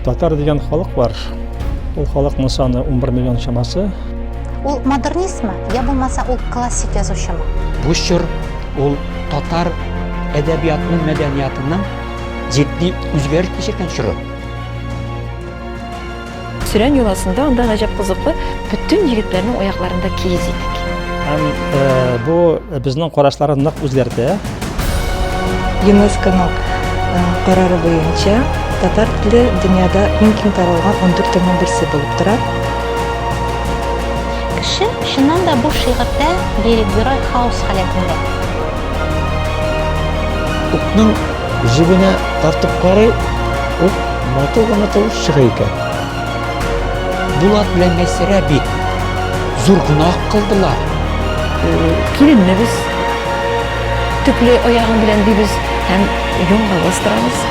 Татар дигән халык бар. Ул халыкның саны 11 миллион чамасы. Ул модернистмы, я булмаса ул классик язучымы? Бу чор ул татар әдәбиятының, мәдәниятының җитди үзгәреш кичергән чоры. Сөрән йоласында анда гаҗәп кызыклы, бөтен егетләрнең аякларында киез итек. Һәм бу безнең карашларны нык үзгәртә. ЮНЕСКОның карары буенча татар теле дөньяда иң киң таралган 14 телнең берсе булып тора. Кеше, чыннан да бу шигырьдә лирик герой хаос халәтендә. Укның җебенә тартып карый, ук матур гына тавыш чыга икән. Булат белән Мәйсәрә бит зур гөнаһ кылдылар. Киленне без төпле аягың белән дибез һәм йомга бастырабыз.